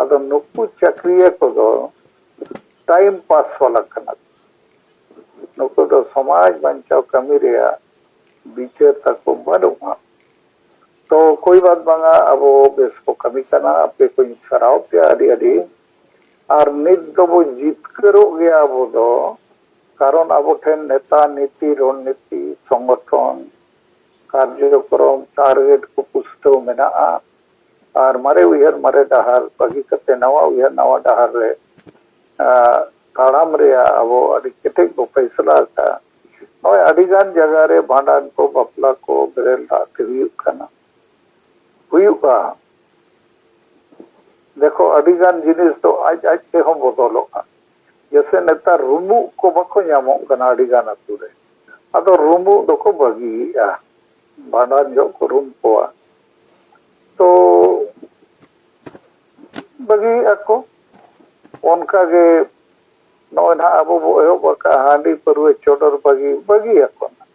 ᱟᱫᱚ ᱱᱩᱠᱩ ᱪᱟᱹᱠᱨᱤᱭᱟᱹ ᱠᱚᱫᱚ ᱴᱟᱭᱤᱢ ᱯᱟᱥ ᱵᱟᱞᱟ ᱠᱟᱱᱟ ᱠᱚ᱾ ᱱᱩᱠᱩ ᱫᱚ ᱥᱚᱢᱟᱡᱽ ᱵᱟᱧᱪᱟᱣ ᱠᱟᱹᱢᱤ ᱨᱮᱭᱟᱜ ᱵᱤᱪᱟᱹᱨ ᱛᱟᱠᱚ ᱵᱟᱹᱱᱩᱜᱼᱟ᱾ ᱛᱚ ᱠᱳᱭ ᱵᱟᱛ ᱵᱟᱝᱟ, ᱟᱵᱚ ᱵᱮᱥ ᱠᱚ ᱠᱟᱹᱢᱤ ᱠᱟᱱᱟ, ᱟᱯᱮ ᱠᱚᱧ ᱥᱟᱨᱦᱟᱣ ᱯᱮᱭᱟ ᱟᱹᱰᱤ ᱟᱹᱰᱤ᱾ ᱟᱨ ᱱᱤᱛ ᱫᱚᱵᱚ ᱡᱤᱛᱠᱟᱹᱨᱚᱜ ᱜᱮᱭᱟ ᱟᱵᱚ ᱫᱚ, ᱠᱟᱨᱚᱱ ᱟᱵᱚ ᱴᱷᱮᱱ ᱱᱮᱛᱟ, ᱱᱤᱛᱤ, ᱨᱚᱱᱱᱤᱛᱤ, ᱥᱚᱝᱜᱚᱴᱷᱚᱱ, ᱠᱟᱨᱡᱚᱠᱨᱚᱢ, ᱴᱟᱨᱜᱮᱴ ᱠᱚ ᱯᱩᱥᱴᱟᱹᱣ ᱢᱮᱱᱟᱜᱼᱟ᱾ ᱟᱨ ᱢᱟᱨᱮ ᱩᱭᱦᱟᱹᱨ ᱢᱟᱨᱮ ᱰᱟᱦᱟᱨ ᱵᱟᱹᱜᱤ ᱠᱟᱛᱮ ᱱᱟᱣᱟ ᱩᱭᱦᱟᱹᱨ ᱱᱟᱣᱟ ᱰᱟᱦᱟᱨ ᱨᱮ, ᱟᱸ, ᱛᱟᱲᱟᱢ ᱨᱮᱭᱟᱜ ᱟᱵᱚ ᱟᱹᱰᱤ ᱠᱮᱴᱮᱡ ᱵᱚ ᱯᱷᱟᱭᱥᱟᱞᱟ ᱟᱠᱟᱫᱼᱟ᱾ ᱱᱚᱜᱼᱚᱭ ᱟᱹᱰᱤ ᱜᱟᱱ ᱡᱟᱭᱜᱟ ᱨᱮ ᱵᱷᱟᱸᱰᱟᱱ ᱠᱚ, ᱵᱟᱯᱞᱟ ᱠᱚ ᱵᱮᱨᱮᱞ ᱫᱟᱜ ᱛᱮ ᱦᱩᱭᱩᱜ ᱠᱟᱱᱟ, ᱦᱩᱭᱩᱜᱼᱟ᱾ ᱫᱮᱠᱷᱚ, ᱟᱹᱰᱤ ᱜᱟᱱ ᱡᱤᱱᱤᱥ ᱫᱚ ᱟᱡ ᱟᱡ ᱛᱮᱦᱚᱸ ᱵᱚᱫᱚᱞᱚᱜᱼᱟ᱾ ᱡᱮᱥᱮ ᱱᱮᱛᱟᱨ ᱨᱩᱢᱩᱜ ᱠᱚ ᱵᱟᱠᱚ ᱧᱟᱢᱚᱜ ᱠᱟᱱᱟ ᱟᱹᱰᱤ ᱜᱟᱱ ᱟᱹᱛᱩ ᱨᱮ, ᱟᱫᱚ ᱨᱩᱢᱩᱜ ᱫᱚᱠᱚ ᱵᱟᱹᱜᱤᱭᱮᱫᱼᱟ, ᱵᱷᱟᱸᱰᱟᱱ ᱡᱚᱦᱚᱜ ᱠᱚ ᱨᱩᱢ ᱠᱚᱣᱟ᱾ ᱛᱚ ᱵᱟᱹᱜᱤᱭᱮᱫᱼᱟ ᱠᱚ᱾ ᱚᱱᱠᱟ ᱜᱮ ᱱᱚᱜᱼᱚᱭ ᱱᱟᱦᱟᱜ ᱟᱵᱚ ᱵᱚ ᱮᱦᱚᱵ ᱟᱠᱟᱫ ᱦᱟᱺᱰᱤ ᱯᱟᱹᱨᱣᱟᱹ ᱪᱚᱰᱚᱨ ᱵᱟᱹᱜᱤ, ᱵᱟᱹᱜᱤᱭᱟᱠᱚ ᱱᱟᱦᱟᱜ᱾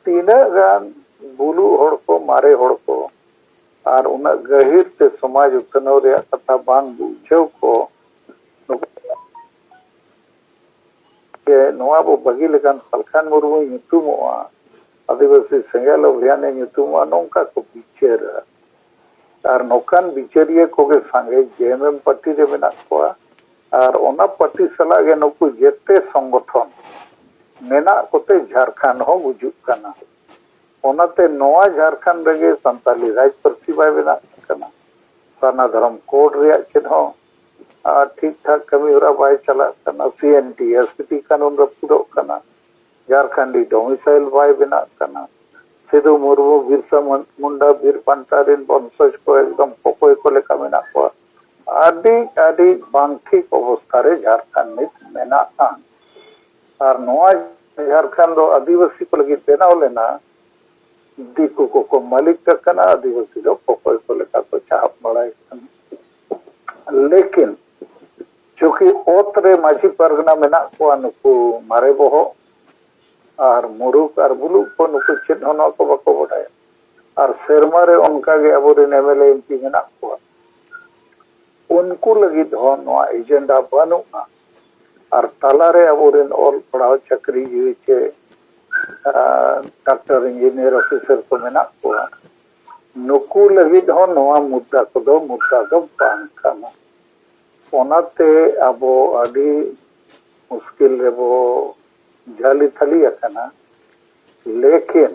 ᱛᱤᱱᱟᱹᱜ ᱜᱟᱱ ᱵᱩᱞᱩᱜ ᱦᱚᱲ ᱠᱚ, ᱢᱟᱨᱮ ᱦᱚᱲ ᱠᱚ, ᱟᱨ ᱩᱱᱟᱹᱜ ᱜᱟᱹᱦᱤᱨ ᱛᱮ ᱥᱚᱢᱟᱡᱽ ᱩᱛᱱᱟᱹᱣ ᱨᱮᱭᱟᱜ ᱠᱟᱛᱷᱟ ᱵᱟᱝ ᱵᱩᱡᱷᱟᱹᱣ ᱠᱚ, ᱱᱩᱠᱩ ᱡᱮ ᱱᱚᱣᱟ ᱵᱚ ᱵᱟᱹᱜᱤ ᱞᱮᱠᱷᱟᱱ ᱥᱟᱞᱠᱷᱟᱱ ᱢᱩᱨᱢᱩᱭ ᱧᱩᱛᱩᱢᱚᱜᱼᱟ, ᱟᱹᱫᱤᱵᱟᱹᱥᱤ ᱥᱮᱸᱜᱮᱞ ᱚᱵᱷᱤᱭᱟᱱᱮ ᱧᱩᱛᱩᱢᱚᱜᱼᱟ, ᱱᱚᱝᱠᱟ ᱠᱚ ᱵᱤᱪᱟᱹᱨᱟ᱾ ᱟᱨ ᱱᱚᱝᱠᱟᱱ ᱵᱤᱪᱟᱹᱨᱤᱭᱟᱹ ᱠᱚᱜᱮ ᱥᱟᱸᱜᱮ ᱡᱮ ᱮᱢ ᱮᱢ ᱯᱟᱨᱴᱤ ᱨᱮ ᱢᱮᱱᱟᱜ ᱠᱚᱣᱟ᱾ ᱟᱨ ᱚᱱᱟ ᱯᱟᱨᱴᱤ ᱥᱟᱞᱟᱜ ᱜᱮ ᱱᱩᱠᱩ ᱡᱮᱛᱮ ᱥᱚᱝᱜᱚᱴᱷᱚᱱ ᱢᱮᱱᱟᱜ ᱠᱚᱛᱮ ᱡᱷᱟᱲᱠᱷᱚᱸᱰ ᱦᱚᱸ ᱜᱩᱡᱩᱜ ᱠᱟᱱᱟ᱾ ᱚᱱᱟᱛᱮ ᱱᱚᱣᱟ ᱡᱷᱟᱲᱠᱷᱚᱸᱰ ᱨᱮᱜᱮ ᱥᱟᱱᱛᱟᱞᱤ ᱨᱟᱡᱽ ᱯᱟᱹᱨᱥᱤ ᱵᱟᱭ ᱵᱮᱱᱟᱜ ᱠᱟᱱᱟ, ᱥᱟᱨᱱᱟ ᱫᱷᱚᱨᱚᱢ ᱠᱳᱰ ᱨᱮᱭᱟᱜ ᱪᱮᱫ ᱦᱚᱸ, ᱟᱨ, ᱴᱷᱤᱠ ᱴᱷᱟᱠ ᱠᱟᱹᱢᱤ ᱦᱚᱨᱟ ᱵᱟᱭ ᱪᱟᱞᱟᱜ ᱠᱟᱱᱟ, ᱥᱤ ᱮᱱ ᱴᱤ, ᱮᱥ ᱴᱤ ᱠᱟᱹᱱᱩᱱ ᱨᱟᱹᱯᱩᱫᱚᱜ ᱠᱟᱱᱟ, ᱡᱷᱟᱲᱠᱷᱚᱸᱰᱤ ᱰᱚᱢᱤᱥᱟᱭᱤᱞ ᱵᱟᱭ ᱵᱮᱱᱟᱜ ᱠᱟᱱᱟ, ᱥᱤᱫᱷᱩ ᱢᱩᱨᱢᱩ, ᱵᱤᱨᱥᱟ ᱢᱩᱱ-, ᱢᱩᱱᱰᱟ, ᱵᱤᱨ ᱵᱟᱱᱴᱟ ᱨᱮᱱ ᱵᱚᱝᱥᱚᱡᱽ ᱠᱚ ᱮᱠᱫᱚᱢ ᱠᱚᱠᱚᱭ ᱠᱚ ᱞᱮᱠᱟ ᱢᱮᱱᱟᱜ ᱠᱚᱣᱟ᱾ ᱟᱹᱰᱤ, ᱟᱹᱰᱤ ᱵᱟᱝ ᱴᱷᱤᱠ ᱚᱵᱚᱥᱛᱷᱟ ᱨᱮ ᱡᱷᱟᱲᱠᱷᱚᱸᱰ ᱱᱤᱛ ᱢᱮᱱᱟᱜᱼᱟ᱾ ᱟᱨ ᱱᱚᱣᱟ ᱡᱷᱟᱲᱠᱷᱚᱸᱰ ᱫᱚ ᱟᱹᱫᱤᱵᱟᱹᱥᱤ ᱠᱚ ᱞᱟᱹᱜᱤᱫ ᱵᱮᱱᱟᱣ ᱞᱮᱱᱟ, ᱫᱤᱠᱩ ᱠᱚᱠᱚ ᱢᱟᱹᱞᱤᱠ ᱟᱠᱟᱱᱟ, ᱟᱹᱫᱤᱵᱟᱹᱥᱤ ᱫᱚ ᱠᱚᱠᱚᱭ ᱠᱚ ᱞᱮᱠᱟ ᱠᱚ ᱪᱟᱦᱟᱵ ᱵᱟᱲᱟᱭ ᱠᱟᱱᱟ᱾ ᱞᱮᱠᱤᱱ ᱪᱩᱸᱠᱤ ᱚᱛ ᱨᱮ ᱢᱟᱹᱡᱷᱤ ᱯᱟᱨᱜᱟᱱᱟ ᱢᱮᱱᱟᱜ ᱠᱚᱣᱟ, ᱱᱩᱠᱩ ᱢᱟᱨᱮ ᱵᱚᱦᱚᱜ ᱟᱨ ᱢᱩᱨᱩᱠ ᱟᱨ ᱵᱩᱞᱩᱜ ᱠᱚ, ᱱᱩᱠᱩ ᱪᱮᱫ ᱦᱚᱸ ᱱᱚᱣᱟ ᱠᱚ ᱵᱟᱠᱚ ᱵᱟᱰᱟᱭᱟ᱾ ᱟᱨ ᱥᱮᱨᱢᱟ ᱨᱮ ᱚᱱᱠᱟ ᱜᱮ ᱟᱵᱚᱨᱮᱱ M L A, M P ᱢᱮᱱᱟᱜ ᱠᱚᱣᱟ, ᱩᱱᱠᱩ ᱞᱟᱹᱜᱤᱫ ᱦᱚᱸ ᱱᱚᱣᱟ ᱮᱡᱮᱱᱰᱟ ᱵᱟᱹᱱᱩᱜᱼᱟ᱾ ᱟᱨ ᱛᱟᱞᱟᱨᱮ ᱟᱵᱚᱨᱮᱱ ᱚᱞ ᱯᱟᱲᱦᱟᱣ, ᱪᱟᱹᱠᱨᱤ ᱡᱤᱣᱤ ᱪᱮ ᱰᱟᱠᱛᱟᱨ, ᱤᱧᱡᱤᱱᱤᱭᱟᱨ, ᱚᱯᱷᱤᱥᱟᱨ ᱠᱚ ᱢᱮᱱᱟᱜ ᱠᱚᱣᱟ, ᱱᱩᱠᱩ ᱞᱟᱹᱜᱤᱫ ᱦᱚᱸ ᱱᱚᱣᱟ ᱢᱩᱫᱽᱫᱟ ᱠᱚᱫᱚ ᱢᱩᱫᱽᱫᱟ ᱫᱚ ᱵᱟᱝ ᱠᱟᱱᱟ᱾ ᱚᱱᱟᱛᱮ ᱟᱵᱚ ᱟᱹᱰᱤ ᱢᱩᱥᱠᱤᱞ ᱨᱮᱵᱚ ᱡᱷᱟᱹᱞᱤ ᱛᱷᱟᱹᱞᱤ ᱟᱠᱟᱱᱟ᱾ ᱞᱮᱠᱤᱱ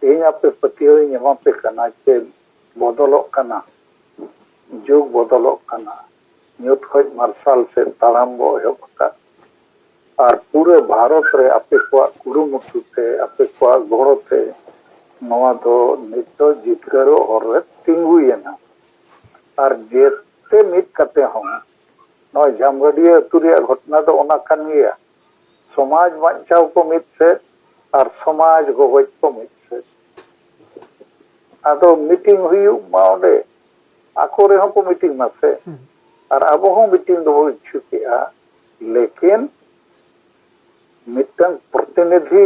ᱤᱧ ᱟᱯᱮ ᱯᱟᱹᱛᱭᱟᱹᱣ ᱤᱧ ᱮᱢᱟᱯᱮ ᱠᱟᱱᱟ ᱪᱮ ᱵᱚᱫᱚᱞᱚᱜ ᱠᱟᱱᱟ, ᱡᱩᱜᱽ ᱵᱚᱫᱚᱞᱚᱜ ᱠᱟᱱᱟ, ᱧᱩᱛ ᱠᱷᱚᱱ ᱢᱟᱨᱥᱟᱞ ᱥᱮᱫ ᱛᱟᱲᱟᱢ ᱵᱚ ᱮᱦᱚᱵ ᱟᱠᱟᱫ᱾ ᱟᱨ ᱯᱩᱨᱟᱹ ᱵᱷᱟᱨᱚᱛ ᱨᱮ ᱟᱯᱮ ᱠᱚᱣᱟᱜ ᱠᱩᱨᱩᱢᱩᱴᱩ ᱛᱮ, ᱟᱯᱮ ᱠᱚᱣᱟᱜ ᱜᱚᱲᱚ ᱛᱮ ᱱᱚᱣᱟ ᱫᱚ ᱱᱤᱛ ᱫᱚ ᱡᱤᱛᱠᱟᱹᱨᱚᱜ ᱦᱚᱨ ᱨᱮ ᱛᱤᱸᱜᱩᱭᱮᱱᱟ᱾ ᱟᱨ ᱡᱮᱛᱮ ᱢᱤᱫ ᱠᱟᱛᱮ ᱦᱚᱸ ᱱᱚᱣᱟ ᱡᱟᱢᱜᱟᱹᱰᱤᱭᱟᱹ ᱟᱹᱛᱩ ᱨᱮᱭᱟᱜ ᱜᱷᱚᱴᱚᱱᱟ ᱫᱚ ᱚᱱᱟ ᱠᱟᱱ ᱜᱮᱭᱟ᱾ ᱥᱚᱢᱟᱡᱽ ᱵᱟᱧᱪᱟᱣ ᱠᱚ ᱢᱤᱫ ᱥᱮᱫ ᱟᱨ ᱥᱚᱢᱟᱡᱽ ᱜᱚᱜᱚᱡ ᱠᱚ ᱢᱤᱫ ᱥᱮᱫ᱾ ᱟᱫᱚ ᱢᱤᱴᱤᱝ ᱦᱩᱭᱩᱜ ᱢᱟ ᱚᱸᱰᱮ, ᱟᱠᱚ ᱨᱮᱦᱚᱸ ᱠᱚ ᱢᱤᱴᱤᱝ ᱢᱟ ᱥᱮ᱾ ᱦᱩᱸ᱾ ᱟᱨ ᱟᱵᱚ ᱦᱚᱸ ᱢᱤᱴᱤᱝ ᱫᱚᱵᱚ ᱤᱪᱪᱷᱩᱠᱮᱜᱼᱟ, ᱞᱮᱠᱤᱱ ᱢᱤᱫᱴᱟᱝ ᱯᱨᱚᱛᱤᱱᱤᱫᱷᱤ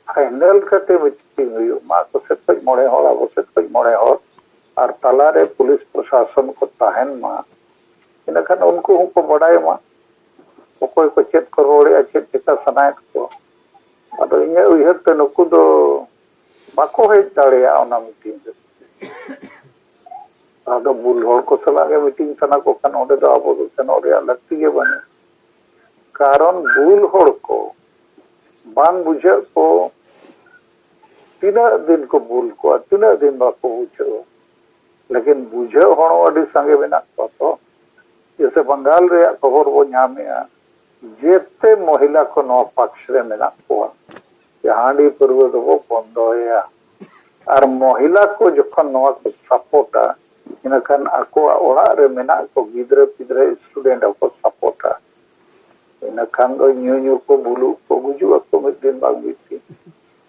ᱯᱷᱟᱭᱱᱟᱞ ᱠᱟᱛᱮ ᱢᱤᱴᱤᱝ ᱦᱩᱭᱩᱜ ᱢᱟ, ᱟᱠᱚ ᱥᱮᱫ ᱠᱷᱚᱱ ᱢᱚᱬᱮ ᱦᱚᱲ, ᱟᱵᱚ ᱥᱮᱫ ᱠᱷᱚᱱ ᱢᱚᱬᱮ ᱦᱚᱲ, ᱟᱨ ᱛᱟᱞᱟᱨᱮ ᱯᱩᱞᱤᱥ ᱯᱨᱚᱥᱟᱥᱚᱱ ᱠᱚ ᱛᱟᱦᱮᱱ ᱢᱟ᱾ ᱤᱱᱟᱹᱠᱷᱟᱱ ᱩᱱᱠᱩ ᱦᱚᱸᱠᱚ ᱵᱟᱰᱟᱭ ᱢᱟ ᱚᱠᱚᱭ ᱠᱚ ᱪᱮᱫ ᱠᱚ ᱨᱚᱲᱮᱜᱼᱟ, ᱪᱮᱫ ᱪᱮᱠᱟ ᱥᱟᱱᱟᱭᱮᱫ ᱠᱚᱣᱟ᱾ ᱟᱫᱚ ᱤᱧᱟᱹᱜ ᱩᱭᱦᱟᱹᱨ ᱛᱮ ᱱᱩᱠᱩ ᱫᱚ ᱵᱟᱠᱚ ᱦᱮᱡ ᱫᱟᱲᱮᱭᱟᱜᱼᱟ ᱚᱱᱟ ᱢᱤᱴᱤᱝ ᱨᱮ᱾ ᱟᱫᱚ ᱵᱩᱞ ᱦᱚᱲ ᱠᱚ ᱥᱟᱞᱟᱜ ᱜᱮ ᱢᱤᱴᱤᱝ ᱥᱟᱱᱟ ᱠᱚ ᱠᱷᱟᱱ ᱚᱸᱰᱮ ᱫᱚ ᱟᱵᱚ ᱫᱚ ᱥᱮᱱᱚᱜ ᱨᱮᱭᱟᱜ ᱞᱟᱹᱠᱛᱤ ᱜᱮ ᱵᱟᱹᱱᱩᱜᱼᱟ᱾ ᱠᱟᱨᱚᱱ ᱵᱩᱞ ᱦᱚᱲ ᱠᱚ ᱵᱟᱝ ᱵᱩᱡᱷᱟᱹᱜ ᱠᱚ ᱛᱤᱱᱟᱹᱜ ᱫᱤᱱ ᱠᱚ ᱵᱩᱞ ᱠᱚᱣᱟ, ᱛᱤᱱᱟᱹᱜ ᱫᱤᱱ ᱵᱟᱠᱚ ᱵᱩᱡᱷᱟᱹᱣᱟ᱾ ᱞᱮᱠᱤᱱ ᱵᱩᱡᱷᱟᱹᱣ ᱦᱚᱲ ᱦᱚᱸ ᱟᱹᱰᱤ ᱥᱟᱸᱜᱮ ᱢᱮᱱᱟᱜ ᱠᱚᱣᱟ ᱛᱚ᱾ ᱡᱮᱭᱥᱮ ᱵᱟᱝᱜᱟᱞ ᱨᱮᱭᱟᱜ ᱠᱷᱚᱵᱚᱨ ᱵᱚ ᱧᱟᱢᱮᱜᱼᱟ, ᱡᱮᱛᱮ ᱢᱚᱦᱤᱞᱟ ᱠᱚ ᱱᱚᱣᱟ ᱯᱟᱠᱥ ᱨᱮ ᱢᱮᱱᱟᱜ ᱠᱚᱣᱟ ᱡᱮ ᱦᱟᱺᱰᱤ ᱯᱟᱹᱨᱣᱟᱹ ᱫᱚᱵᱚ ᱵᱚᱱᱫᱚᱭᱟ᱾ ᱟᱨ ᱢᱚᱦᱤᱞᱟ ᱠᱚ ᱡᱚᱠᱷᱚᱱ ᱱᱚᱣᱟ ᱠᱚ ᱥᱟᱯᱳᱨᱴᱟ, ᱤᱱᱟᱹᱠᱷᱟᱱ ᱟᱠᱚᱣᱟᱜ ᱚᱲᱟᱜ ᱨᱮ ᱢᱮᱱᱟᱜ ᱠᱚ ᱜᱤᱫᱽᱨᱟᱹ ᱯᱤᱫᱽᱨᱟᱹ, ᱥᱴᱩᱰᱮᱱᱴ ᱦᱚᱸᱠᱚ ᱥᱟᱯᱳᱨᱴᱟ᱾ ᱤᱱᱟᱹᱠᱷᱟᱱ ᱫᱚ ᱧᱩ ᱧᱩ ᱠᱚ ᱵᱩᱞᱩᱜ ᱠᱚ ᱜᱩᱡᱩᱜ ᱟᱠᱚ ᱢᱤᱫ ᱫᱤᱱ ᱵᱟᱝ ᱢᱤᱫ ᱫᱤᱱ᱾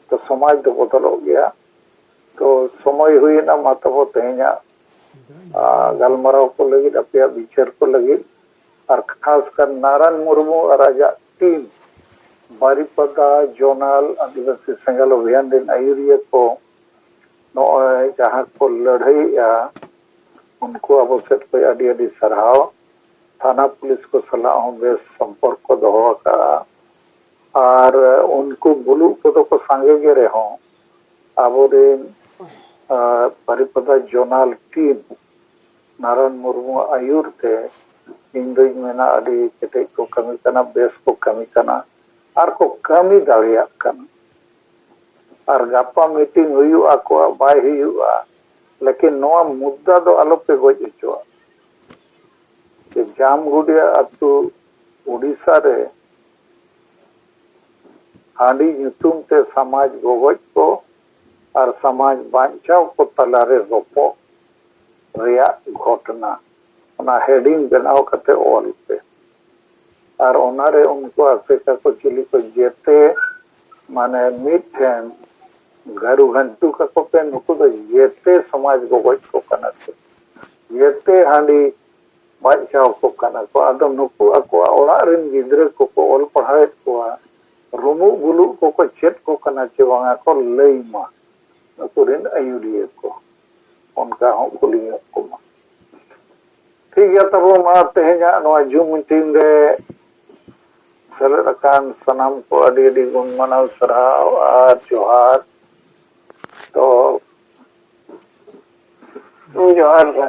ᱛᱚ ᱥᱚᱢᱟᱡᱽ ᱫᱚ ᱵᱚᱫᱚᱞᱚᱜ ᱜᱮᱭᱟ᱾ ᱛᱚ ᱥᱚᱢᱚᱭ ᱦᱩᱭᱮᱱᱟ, ᱢᱟ ᱛᱟᱵᱚ ᱛᱮᱦᱮᱧᱟᱜ, ᱟ, ᱜᱟᱞᱢᱟᱨᱟᱣ ᱠᱚ ᱞᱟᱹᱜᱤᱫ, ᱟᱯᱮᱭᱟᱜ ᱵᱤᱪᱟᱹᱨ ᱠᱚ ᱞᱟᱹᱜᱤᱫ, ᱟᱨ ᱠᱷᱟᱥ ᱠᱟᱨ ᱱᱟᱨᱟᱱ ᱢᱩᱨᱢᱩ ᱟᱨ ᱟᱡᱟᱜ ᱴᱤᱢ, ᱵᱟᱨᱤᱯᱟᱫᱟ ᱡᱳᱱᱟᱞ ᱟᱹᱫᱤᱵᱟᱹᱥᱤ ᱥᱮᱸᱜᱮᱞ ᱚᱵᱷᱤᱭᱟᱱ ᱨᱮᱱ ᱟᱹᱭᱩᱨᱤᱭᱟᱹ ᱠᱚ, ᱱᱚᱜᱼᱚᱭ ᱡᱟᱦᱟᱸ ᱠᱚ ᱞᱟᱹᱲᱦᱟᱹᱭᱮᱜᱼᱟ, ᱩᱱᱠᱩ ᱟᱵᱚ ᱥᱮᱫ ᱠᱷᱚᱱ ᱟᱹᱰᱤ ᱟᱹᱰᱤ ᱥᱟᱨᱦᱟᱣ᱾ ᱛᱷᱟᱱᱟ ᱯᱩᱞᱤᱥ ᱠᱚ ᱥᱟᱞᱟᱜ ᱦᱚᱸ ᱵᱮᱥ ᱥᱚᱢᱯᱚᱨᱠᱚ ᱫᱚᱦᱚ ᱟᱠᱟᱫᱼᱟ᱾ ᱟᱨ ᱩᱱᱠᱩ ᱵᱩᱞᱩᱜ ᱠᱚᱫᱚ ᱠᱚ ᱥᱟᱸᱜᱮ ᱜᱮ ᱨᱮᱦᱚᱸ, ᱟᱵᱚᱨᱮᱱ, ᱟᱸ, ᱵᱟᱨᱤᱯᱟᱫᱟ ᱡᱳᱱᱟᱞ ᱴᱤᱢ ᱱᱟᱨᱟᱭᱚᱱ ᱢᱩᱨᱢᱩᱣᱟᱜ ᱟᱹᱭᱩᱨ ᱛᱮ ᱤᱧ ᱫᱩᱧ ᱢᱮᱱᱟ ᱟᱹᱰᱤ ᱠᱮᱴᱮᱡ ᱠᱚ ᱠᱟᱹᱢᱤ ᱠᱟᱱᱟ, ᱵᱮᱥ ᱠᱚ ᱠᱟᱹᱢᱤ ᱠᱟᱱᱟ ᱟᱨ ᱠᱚ ᱠᱟᱹᱢᱤ ᱫᱟᱲᱮᱭᱟᱜ ᱠᱟᱱᱟ᱾ ᱟᱨ ᱜᱟᱯᱟ ᱢᱤᱴᱤᱝ ᱦᱩᱭᱩᱜᱼᱟ, ᱟᱠᱚᱣᱟᱜ ᱵᱟᱭ ᱦᱩᱭᱩᱜᱼᱟ, ᱞᱮᱠᱤᱱ ᱱᱚᱣᱟ ᱢᱩᱫᱽᱫᱟ ᱫᱚ ᱟᱞᱚᱯᱮ ᱜᱚᱡ ᱦᱚᱪᱚᱣᱟᱜ᱾ ᱡᱮ ᱡᱟᱢᱜᱩᱰᱤᱭᱟ ᱟᱹᱛᱩ ᱩᱰᱤᱥᱟ ᱨᱮ ᱦᱟᱺᱰᱤ ᱧᱩᱛᱩᱢ ᱛᱮ ᱥᱚᱢᱟᱡᱽ ᱜᱚᱜᱚᱡ ᱠᱚ ᱟᱨ ᱥᱚᱢᱟᱡᱽ ᱵᱟᱧᱪᱟᱣ ᱠᱚ ᱛᱟᱞᱟᱨᱮ ᱨᱚᱯᱚᱜ ᱨᱮᱭᱟᱜ ᱜᱷᱚᱴᱚᱱᱟ, ᱚᱱᱟ ᱦᱮᱰᱤᱝ ᱵᱮᱱᱟᱣ ᱠᱟᱛᱮ ᱚᱞ ᱯᱮ᱾ ᱟᱨ ᱚᱱᱟᱨᱮ ᱩᱱᱠᱩ ᱟᱥᱮᱠᱟ ᱠᱚ ᱪᱤᱞᱤ ᱠᱚ ᱡᱮᱛᱮ, ᱢᱟᱱᱮ, ᱢᱤᱫ ᱴᱷᱮᱱ ᱜᱟᱹᱨᱩ ᱜᱷᱟᱱᱴᱩ ᱠᱟᱠᱚ ᱯᱮ, ᱱᱩᱠᱩ ᱫᱚ ᱡᱮᱛᱮ ᱥᱚᱢᱟᱡᱽ ᱜᱚᱜᱚᱡ ᱠᱚ ᱠᱟᱱᱟ ᱠᱚ, ᱡᱮᱛᱮ ᱦᱟᱺᱰᱤ ᱵᱟᱧᱪᱟᱣ ᱠᱚ ᱠᱟᱱᱟ ᱠᱚ᱾ ᱟᱫᱚ ᱱᱩᱠᱩ ᱟᱠᱚᱣᱟᱜ ᱚᱲᱟᱜ ᱨᱮᱱ ᱜᱤᱫᱽᱨᱟᱹ ᱠᱚᱠᱚ ᱚᱞ ᱯᱟᱲᱦᱟᱣᱮᱫ ᱠᱚᱣᱟ, ᱨᱩᱢᱩᱜ ᱵᱩᱞᱩᱜ ᱠᱚᱠᱚ ᱪᱮᱫ ᱠᱚ ᱠᱟᱱᱟ ᱪᱮ ᱵᱟᱝᱟ ᱠᱚ ᱞᱟᱹᱭ ᱢᱟ ᱱᱩᱠᱩ ᱨᱮᱱ ᱟᱹᱭᱩᱨᱤᱭᱟᱹ ᱠᱚ, ᱚᱱᱠᱟ ᱦᱚᱸ ᱠᱩᱞᱤ ᱧᱚᱜ ᱠᱚᱢᱟ᱾ ᱴᱷᱤᱠ ᱜᱮᱭᱟ, ᱛᱟᱵᱚ ᱢᱟ ᱛᱮᱦᱮᱧᱟᱜ ᱱᱚᱣᱟ ᱡᱩᱢ ᱢᱤᱴᱤᱝ ᱨᱮ ᱥᱮᱞᱮᱫ ᱟᱠᱟᱱ ᱥᱟᱱᱟᱢ ᱠᱚ ᱟᱹᱰᱤ ᱟᱹᱰᱤ ᱜᱩᱱ ᱢᱟᱱᱟᱣ ᱥᱟᱨᱦᱟᱣ ᱟᱨ ᱡᱚᱦᱟᱨ᱾ ᱛᱚ ᱡᱚᱦᱟᱨ ᱜᱮ᱾